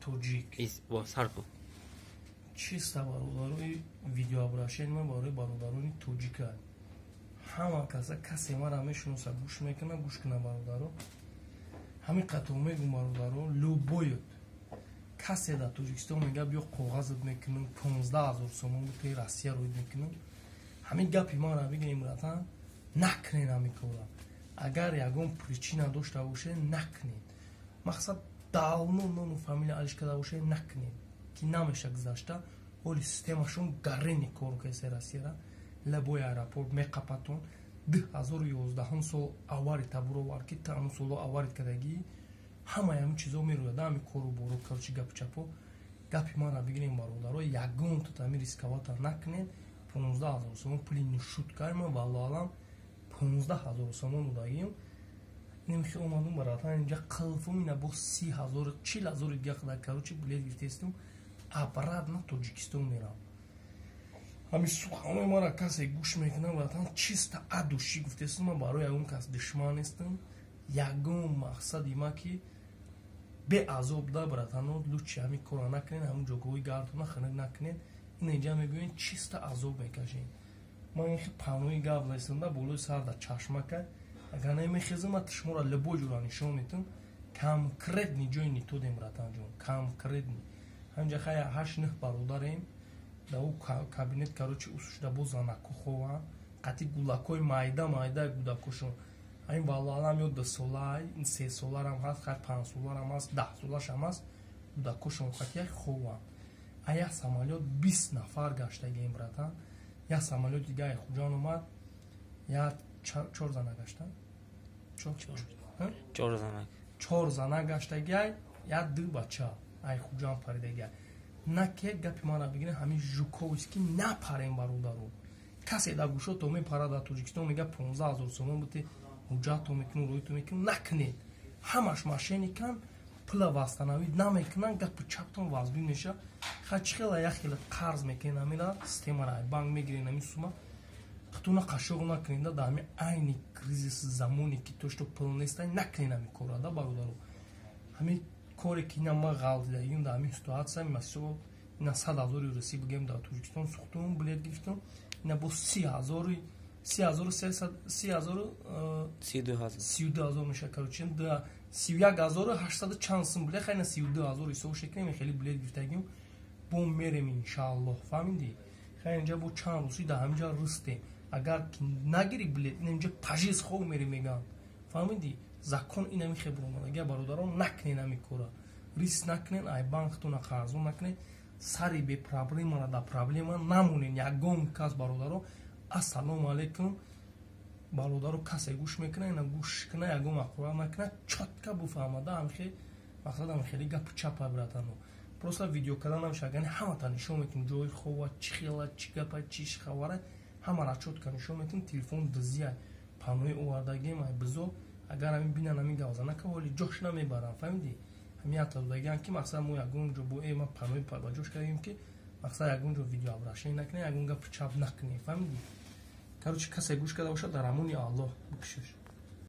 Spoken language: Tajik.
Тоҷик. Сар кун. Чиста, бародарои, видеообращение ман барои бародарони тоҷика. Ҳама каса, касе мара мешиноса, гӯш мекуна, гӯш куна, бародаро. Ҳамин қатор мегум, бародаро, любой от касе дар Тоҷикистон мега: «Биё, коғазат мекунам, 15 000 сомон бутаи, Россия роид мекунам», ҳамин гапи мара бигирем, братан, накунен ҳамин кора. Агар ягон причина дошта боше, накунед. Мақсад, давно нону фамилия алиш карда боше, накунед, ки намеша гузашта. Ҳоли системашон гарени кор касе Россияра любой аэропорт меқапатон. 2011-ум сол авари табуровар, ки ҳамун соло аварит кардагӣ, ҳамаи ҳамин чизо мерӯяд, ҳами кору боро. Короче, гапу чапо, гапи манро бигирем, бародаро, ягон тут ҳами рисковать а накунед. 15 000 сомон пули нишуд кар, ман валлоалам 15 000 сомон додагим. Немихи омадум, баратан, инҷа қилфум, ина бо 30 000, 40 000 дига қадар, короче, билет гирифтестум, обратно Тоҷикистон мерам. Ҳамин суханои мара касе гӯш мекунам, братан, чисто от души гуфтестум. Ман барои ягон кас душман нестам. Ягон мақсади ма ки беазоб да, братано, лучше ҳамин кора накунед, ҳамин ҷогоҳои гардона хунук накунед. Ин инҷа мебинед, чисто азоб мекашед. Ман ин панои гап застам да болои сар да чашмака. Агар намехезам, ма шуморо любой ҷура нишон метам. Конкретный ҷои нитодем, братанҷон, конкретный. Ҳаминҷа хая ҳашт нӯҳ бародарем да ӯ кабинет. Короче, усушда бо занаку хованд, қати гулакҳои майда майда гудакошон. Ҳамин валлоалам ё 2 сола, 3 соларам ҳаст, хай, 5 соларам ҳаст, 10 солашам ҳаст. Гудакошон қати хованд. А як самолёт 20 нафар гаштагием, братан. Як самолёт дига Хуҷан омад, як чор зана гашта. Чор занак. Чор зана гаштагиай, як ду бача ай Хуҷан паридагиай. На ке гапи мара бигирем, ҳамин Жуковский напарем, бародаро. Касе дар гӯшото мепара дар Тоҷикистон, мега: «15 000 сомон бите, ҳуҷҷатто мекунам, роитто мекунам», накунед. Ҳамаш мошенник ан, пула восстановить намекунан. Гапи чаптон вазбин меша. Ха, чӣ хела як хела қарз мекунед, ҳамина системара банк мегирен, ҳамин сума хутуна қашоқ накунед. Да ҳамин айни кризис замоне ки то что пул неста, накунед ҳамин кора да, бародаро. Ҳамин коре ки ина ма ғалтидагим дар ҳамин ситуация, масо ина 100 000-и русӣ бигем, дар Тоҷикистон сухтум, билет гирифтум, ина бо 30 000-и, 30 000-у 30 000-у 32 000 меша. Короче, 31 800 чанд сум билет, хайна 32 000 ҳисоб шекунем. Хеле билет гирифтагим, бо мерем, иншааллоҳ, фаҳмидӣ? Хай, инҷа бо чанд рӯзи дар ҳаминҷа рустем. Агар ки нагири билет, ина инҷа пажиз хоб мери, мегӯянд, фаҳмидӣ? Закон инами хел буромадагия, бародарон, накунед ҳамин кора, риск накунед, ай банктона қарзо накунед, сари бепроблемара дар проблема намонед ягон кас. Бародаро, ассалому алайкум, бародаро. Касе гӯш мекуна, ина гӯш куна, ягон ақурат накуна, чётко буфаҳмада. Ҳамихе мақсад, ҳами хеле гапу чапа, братано. Просто видео кардан намеша, агар ҳамата нишон метунем ҷои хова, чӣ хела, чӣ гапа, чӣ хабара, ҳамара чётко нишон метунем. Телефон дизия, панои овардагем ай бизо. Агар ҳамин бинан, ҳамин гавзанака ҳоли ҷош намебарам, фаҳмидӣ? Ҳамин ята додагиам, ки мақсад мо ягон ҷо бо ма панои ба ҷош кардем, ки мақсад ягон ҷо видеообращение накунем, ягон гапу чап накунем, фаҳмидӣ? Короче, касе гӯш карда бошад, дар амони Аллоҳ, бикушиш.